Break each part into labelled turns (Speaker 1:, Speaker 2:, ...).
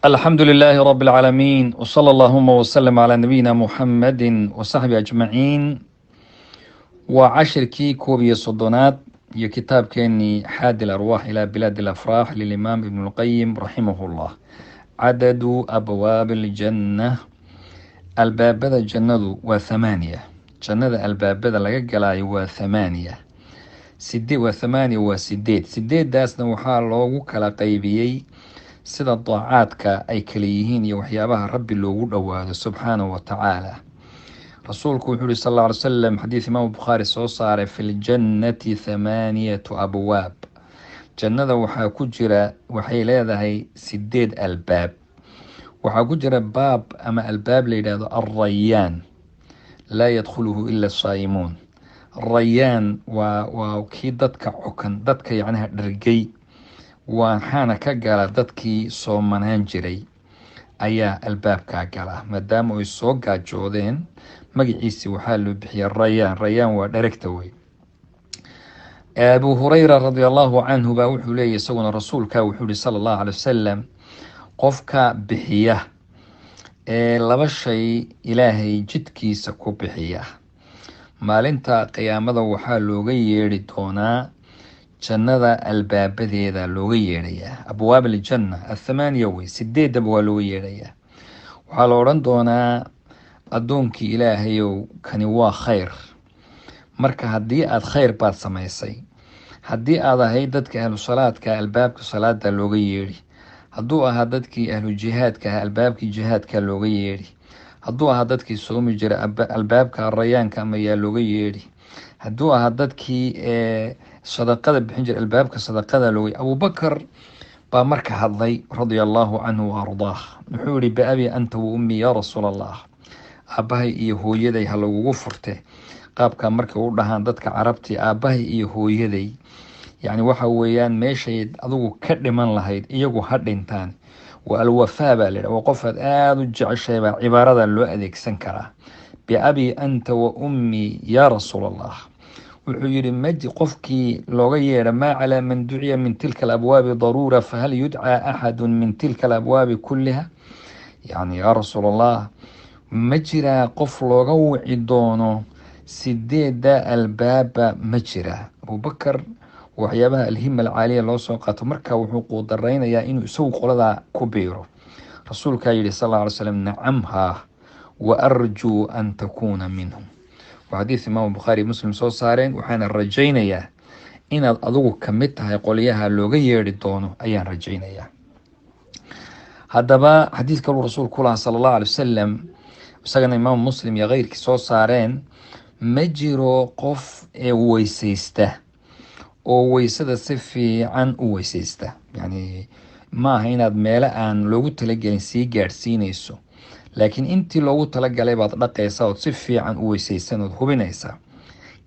Speaker 1: Alxamdu lilaahi rab اlcaalamiin wsala allahuma wslm calaa nabiyina muxamadi wasaxbi ajmaciin. Waa cashirkii 31aad iyo kitaabkeenii Xaadi Alarwaax ilaa Bilaad Alafraax lilimaam Ibn Lqayim raximah llah. Cadadu abwaabi aljanna, albaabada jannadu waa thamaaniya. Jannada albaabada laga galaayo waa thamaaniya, side waa thamaaniya, waa sideed. Sideedaasna waxaa loogu kala qaybiyey sida daacaadka ay kala yihiin iyo waxyaabaha Rabbi loogu dhowaado subxaanahu wa tacaala. Rasuulku wuxuu yihi sal alla alay slam, xadiis Imaamu Bukhaari soo saaray: "Fi ljannati thamaaniyatu abwaab." Jannada waxaa ku jira, waxay leedahay sideed albaab. Waxaa ku jira baab ama albaab la yidhahdo Alrayaan, laa yadkhuluhu ila asaa'imuun. Rayaan waa kii dadka cokan, dadka yacnaha dhergey, waxaana ka gala dadkii soomanaan jiray ayaa albaabkaa gala, maadaama ay soo gaajoodeen. Magaciisi waxaa loo bixiya Rayaan. Rayaan waa dheregta wey. Abu Hurayra radia allahu canhu baa wuxuu leeyahy isaguna, rasuulka wuxuu yihi sala allahu alay wasalam: "Qofka bixiya ee laba shay Ilaahay jidkiisa ku bixiya, maalinta qiyaamada waxaa looga yeedhi doonaa jannada albaabadeeda looga yeedhayaa." Abwaab aljanna athamaaniya wey, sideedaba waa looga yeedhayaa. Waxaa la odhan doonaa: "Addoonkii Ilaahayow, kani waa khayr." Marka haddii aad khayr baad samaysay, haddii aad ahayd dadka ahlu salaadka, albaabka salaada looga yeedhi. Hadduu ahaa dadkii ahlu jihaadka ah, albaabkii jihaadka looga yeedhi. Hadduu ahaa dadkii soomi jira, albaabka Rayaanka ama yaa looga yeedhi. Hadduu ahaa dadkii sadaqada bixin jira, albaabka sadaqada looga. Abubakar baa marka hadlay radia allahu canhu wa ardaah. Wuxuu yihi: "Biabi anta wa ummi yaa Rasuul Allah, aabbahay iyo hooyaday ha lagugu furte." Qaabkaa markay u dhahaan dadka Carabtii "aabbahay iyo hooyaday", yacni waxa weeyaan meeshay adigu ka dhiman lahayd iyagu ha dhintaan. Waa alwafaa baa la yidhaha, waa qofaad aada u jeceshahay baa cibaarada loo adeegsan karaa. "Biabi anta wa ummi yaa Rasuul Allah." Wuxuu yihi: "Maji qofkii looga yeedha, maa calaa man duciya min tilka alabwaabi daruura, fahal yudcaa axadu min tilka alabwaabi kulliha?" Yani yaa Rasuul Allah, ma jiraa qof looga wici doono sideedda albaaba? Ma jiraa? Abubakar waxyaabaha alhima alcaaliya loo soo qaato. Marka wuxuu quudaraynayaa inuu isagu qoladaa ku biiro. Rasuulkaa yihi sal alla alay slam: "Nacam, haa, wa arjuu an takuuna minhum." Waa xadiis Imaamu Bukhaari, Muslim soo saareen. Waxaana rajaynayaa inaad adigu kamid tahay qolyaha looga yeedhi doono ayaan rajaynayaa. Haddaba xadiis kaluu rasuulku ku lahaa sala allahu alay wasalam, isagana Imaamu Muslim iyo keyrkii soo saareen: "Ma jiro qof ee weysaysta oo weysada si fiican u weysaysta." Yani ma aha inaad meelo aan loogu talagelin sii gaadhsiinayso, laakiin intii loogu talagalay baad dhaqaysaa ood si fiican u weysaysan ood hubinaysaa.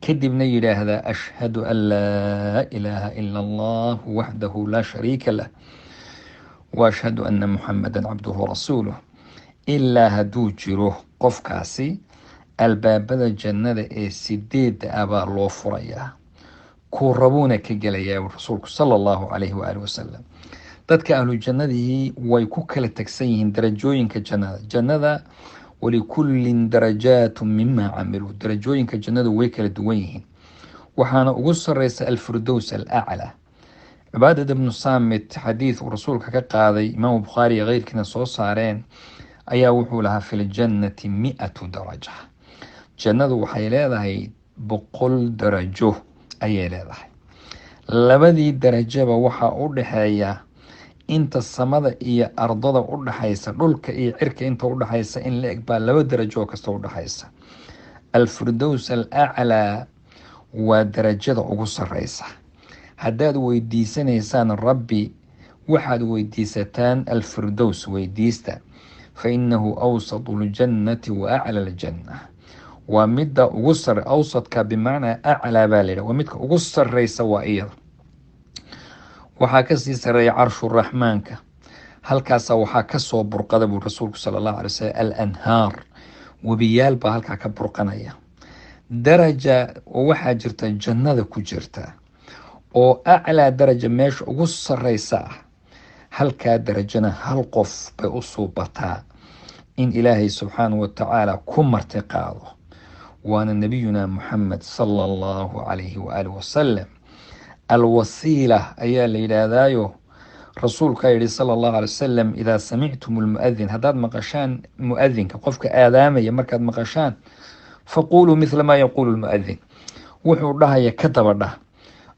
Speaker 1: Kadibna yidhaahdaa: "Ashhadu an laa ilaaha ila allah waxdahu laa shariika lah wa ashhadu anna Muxamada cabduhu rasuuluh." Ilaa hadduu jiro qofkaasi, albaabada jannada ee sideedda ah baa loo furayaa, kuu rabuuna ka gelayaa rasuulku sala allahu calayhi waaalih wasalam. Dadka ahlu jannadihii way ku kala tegsan yihiin darajooyinka jannada. Jannada walikullin darajaatu mima camiluu, darajooyinka jannadu way kala duwan yihiin. Waxaana ugu sareysa alfirdows alaclaa. Cibaadad Ibnu Saamit xadiid uu rasuulka ka qaaday, Imaamu Bukhaari iyo keyrkiina soo saareen, ayaa wuxuu lahaa: "Fi ljannati 100 daraja." Jannadu waxay leedahay 100 darajo ayay leedahay. Labadii darajaba waxaa u dhexeeya inta samada iyo ardada u dhaxaysa, dhulka iyo cirka inta udhaxaysa in la eg baa laba darajo oo kasta udhaxaysa. Alfirdows alaclaa waa darajada ugu sareysa. Haddaad weydiisanaysaan Rabbi, waxaad weydiisataan alfirdows weydiista, fa inahu awsatu ljannati wa acla aljanna. Waa midda ugu sare. Awsadka bimacnaa aclaa baa la yidhah, waa midka ugu sareysa waa iyada. Waxaa kasii sareeya carshuraxmaanka. Halkaasa waxaa kasoo burqada buu rasuulku sala allahu alay wasalam alanhaar, webiyaal baa halkaa ka burqanaya. Daraja oo waxaa jirta jannada ku jirta oo aclaa daraja, meesha ugu sareysa ah. Halkaa darajana hal qof bay u suubataa in Ilaahay subxaanahu watacaala ku marti qaado, waana nabiyuna Muxamed sala Allahu calayhi waaalih wasalam. Alwasiila ayaa la yidhaahdaayo. Rasuulkaa yihi sala Allahu alay wasalam: "Idaa samictum lmuadin", haddaad maqashaan muadinka, qofka aadaamaya markaad maqashaan, "faquluu mithla maa yaquulu lmuadin", wuxuu dhahaya ka daba dhah.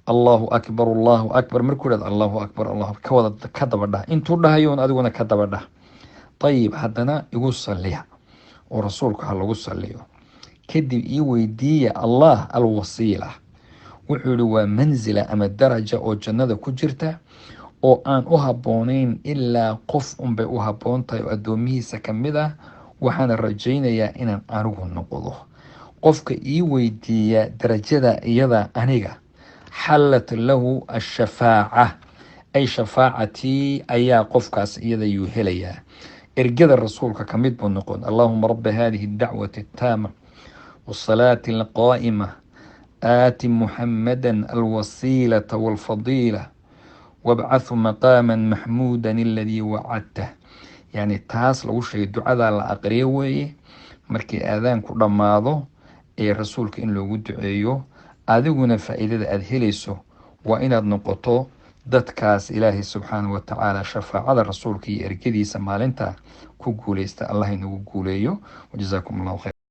Speaker 1: "Allahu akbar, Allahu akbar" markuu dhahdo, "Allahu akbar, Allah", ka wada ka daba dhah. Intuu dhahayoon adiguna ka daba dhah. Ayib, haddana igu saliya oo rasuulka ha lagu saliyo. Kadib ii weydiiya Allah alwasiila. Wuxuu yihi waa manzila ama daraja oo jannada ku jirta oo aan u habboonayn ilaa qof unbay u habboon tahay oo addoomihiisa ka mid ah. Waxaana rajaynayaa inaan anigu noqdo qofka ii weydiiya darajada iyada aniga. Xallat lahu ashafaaca, ay shafaacatii ayaa qofkaas iyada yuu helayaa. Ergada rasuulka ka mid buu noqon. "Allahuma raba hadihi adacwati ataama wasalaati alqaa'ima, aati Muxamada alwasiilata walfadiila, wabcathu maqaama maxmuuda aladii wacadtah." Yani taas lagu sheegay ducadaa la aqriyo weeye markii aadaanku dhammaado ee rasuulka in loogu duceeyo. Adiguna faa'iidada aada helayso waa inaad noqoto dadkaas Ilaahay subxaanahu watacaala shafaacada rasuulka iyo ergadiisa maalinta ku guuleysta. Allah inagu guuleeyo. Wajazaakum Allahu khayr.